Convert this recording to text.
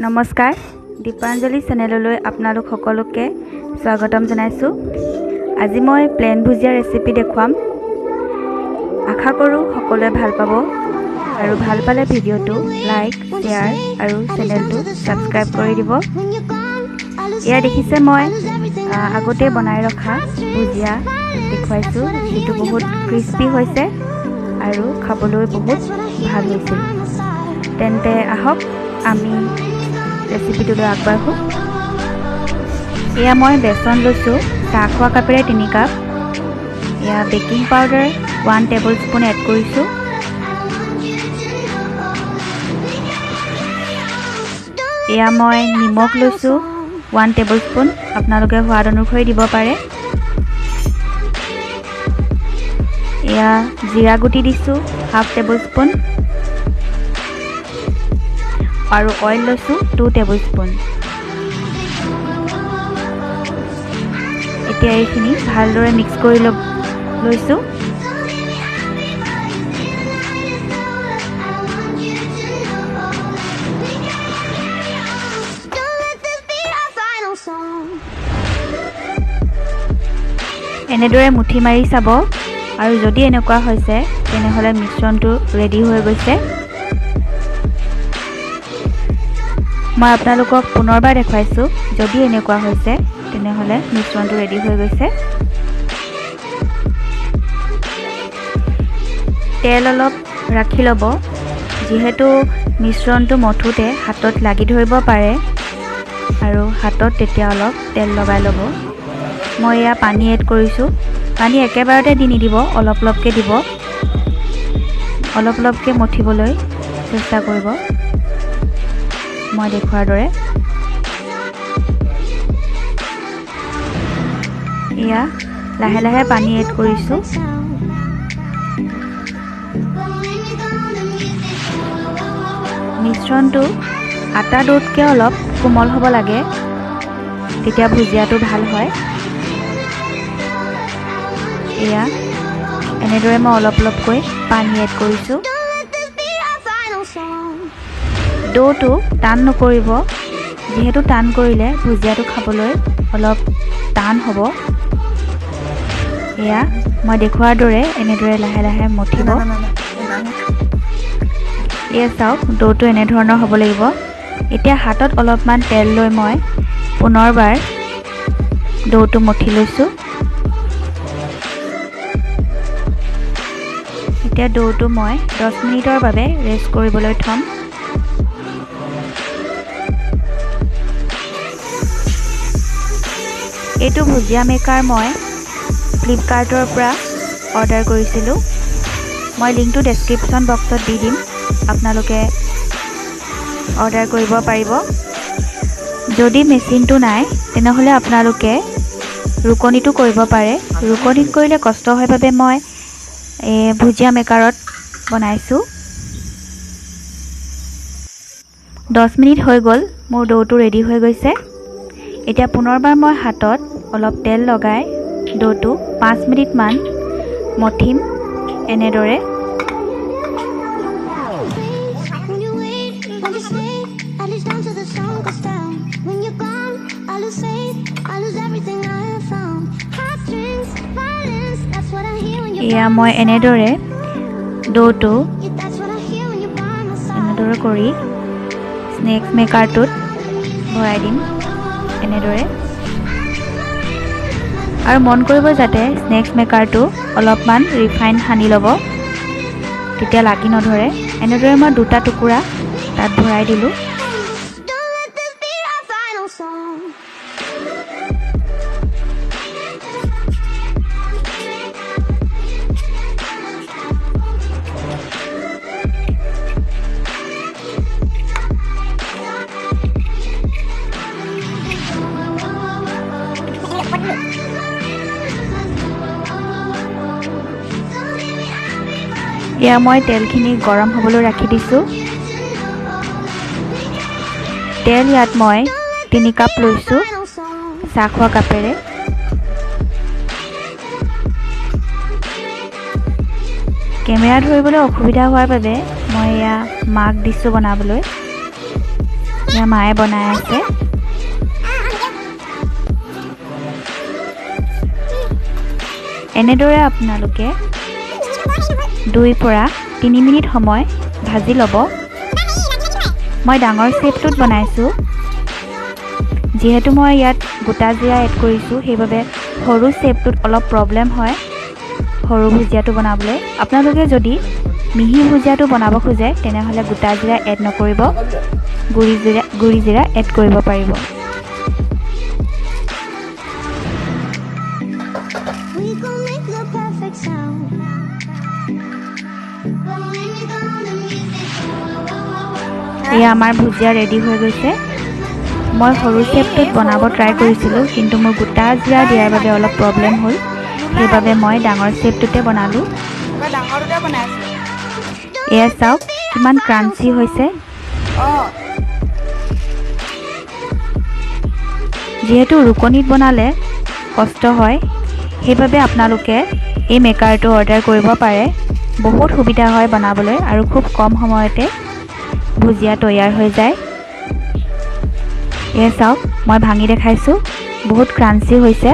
নমস্কাৰ, দীপাঞ্জলি চেনেললৈ আপোনালোক সকলোকে স্বাগতম জনাইছোঁ। আজি মই প্লেন ভুজিয়া ৰেচিপি দেখুৱাম। আশা কৰোঁ সকলোৱে ভাল পাব আৰু ভাল পালে ভিডিঅ'টো লাইক, শ্বেয়াৰ আৰু চেনেলটো ছাবস্ক্ৰাইব কৰি দিব। এয়া দেখিছে মই আগতে বনাই ৰখা ভুজিয়া দেখুৱাইছোঁ, যিটো বহুত ক্ৰিস্পি হৈছে আৰু খাবলৈ বহুত ভাল হৈছিল। তেন্তে আহক আমি ৰেচিপিটোলৈ আগবাঢ়োঁ। এয়া মই বেচন লৈছোঁ চাহ খোৱা কাপেৰে 3 কাপ। এয়া baking powder 1 table spoon add কৰিছোঁ। এয়া মই নিমখ লৈছোঁ 1 টেবুল স্পুন, আপোনালোকে সোৱাদ অনুসৰি দিব পাৰে। এয়া জিৰা গুটি দিছোঁ 1/2 টেবুল স্পুন আৰু অইল লৈছোঁ 2 টেবুল স্পুন। এতিয়া এইখিনি ভালদৰে মিক্স কৰি লৈছোঁ। এনেদৰে মুঠি মাৰি চাব আৰু যদি এনেকুৱা হৈছে তেনেহ'লে মিশ্ৰণটো ৰেডি হৈ গৈছে। মই আপোনালোকক পুনৰবাৰ দেখুৱাইছোঁ, যদি এনেকুৱা হৈছে তেনেহ'লে মিশ্ৰণটো ৰেডি হৈ গৈছে। তেল অলপ ৰাখি ল'ব, যিহেতু মিশ্ৰণটো মথোঁতে হাতত লাগি ধৰিব পাৰে আৰু হাতত তেতিয়া অলপ তেল লগাই ল'ব। মই এয়া পানী এড কৰিছোঁ। পানী একেবাৰতে দি নিদিব, অলপ অলপকৈ দিব, অলপ অলপকৈ মঠিবলৈ চেষ্টা কৰিব মই দেখুৱাৰ দৰে। এয়া লাহে লাহে পানী এড কৰিছোঁ। মিশ্ৰণটো আটা দৈতকৈ অলপ কোমল হ'ব লাগে, তেতিয়া ভুজিয়াটো ভাল হয়। এয়া এনেদৰে মই অলপ অলপকৈ পানী এড কৰিছোঁ। দৈটো টান নকৰিব, যিহেতু টান কৰিলে ভুজিয়াটো খাবলৈ অলপ টান হ'ব। এয়া মই দেখুৱাৰ দৰে এনেদৰে লাহে লাহে মঠিব। এয়া চাওক, দৈটো এনেধৰণৰ হ'ব লাগিব। এতিয়া হাতত অলপমান তেল লৈ মই পুনৰবাৰ দৈটো মঠি লৈছোঁ। এতিয়া দৈটো মই 10 মিনিটৰ বাবে ৰেষ্ট কৰিবলৈ থ'ম। এইটো ভুজিয়া মেকাৰ মই ফ্লিপকাৰ্টৰ পৰা অৰ্ডাৰ কৰিছিলোঁ। মই লিংকটো ডেছক্ৰিপশ্যন বক্সত দি দিম, আপোনালোকে অৰ্ডাৰ কৰিব পাৰিব। যদি মেচিনটো নাই তেনেহ'লে আপোনালোকে ৰুকনিটো কৰিব পাৰে। ৰুকনিত কৰিলে কষ্ট হয় বাবে মই এই ভুজিয়া মেকাৰত বনাইছোঁ। 10 মিনিট হৈ গ'ল, মোৰ দৈটো ৰেডি হৈ গৈছে। এতিয়া পুনৰবাৰ মই হাতত অলপ তেল লগাই দৈটো 5 মিনিটমান মঠিম এনেদৰে। এয়া মই এনেদৰে দৈটো এনেদৰে কৰি স্নেক্স মেকাৰটোত ভৰাই দিম এনেদৰে। আৰু মন কৰিব যাতে স্নেক্স মেকাৰটো অলপমান ৰিফাইন সানি ল'ব, তেতিয়া লাগি নধৰে। এনেদৰে মই 2টা টুকুৰা তাত ভৰাই দিলোঁ। এয়া মই তেলখিনি গৰম হ'বলৈ ৰাখি দিছোঁ। তেল ইয়াত মই 3 কাপ লৈছোঁ চাহ খোৱা কাপেৰে। কেমেৰা ধৰিবলৈ অসুবিধা হোৱাৰ বাবে মই এয়া মাক দিছোঁ বনাবলৈ। এয়া মায়ে বনাই আছে। এনেদৰে আপোনালোকে 2 পৰা 3 মিনিট সময় ভাজি ল'ব। মই ডাঙৰ শ্বেপটোত বনাইছোঁ, যিহেতু মই ইয়াত গোটা জিৰা এড কৰিছোঁ, সেইবাবে সৰু শ্বেপটোত অলপ প্ৰব্লেম হয় সৰু ভুজিয়াটো বনাবলৈ। আপোনালোকে যদি মিহি ভুজিয়াটো বনাব খোজে তেনেহ'লে গোটা জিৰা এড নকৰিব, গুড়ি জিৰা এড কৰিব পাৰিব। এয়া আমাৰ ভুজিয়া ৰেডি হৈ গৈছে। মই সৰু শ্বেপটোত বনাব ট্ৰাই কৰিছিলোঁ, কিন্তু মোৰ গোটা জিৰা দিয়াৰ বাবে অলপ প্ৰব্লেম হ'ল, সেইবাবে মই ডাঙৰ শ্বেপটোতে বনালোঁ। এয়া চাওক কিমান ক্ৰাঞ্চি হৈছে। যিহেতু ৰুকনিত বনালে কষ্ট হয়, সেইবাবে আপোনালোকে এই মেকাৰটো অৰ্ডাৰ কৰিব পাৰে। বহুত সুবিধা হয় বনাবলৈ আৰু খুব কম সময়তে ভুজিয়া তৈয়াৰ হৈ যায়। এয়া চাওক, মই ভাঙি দেখাইছোঁ, বহুত ক্ৰাঞ্চি হৈছে।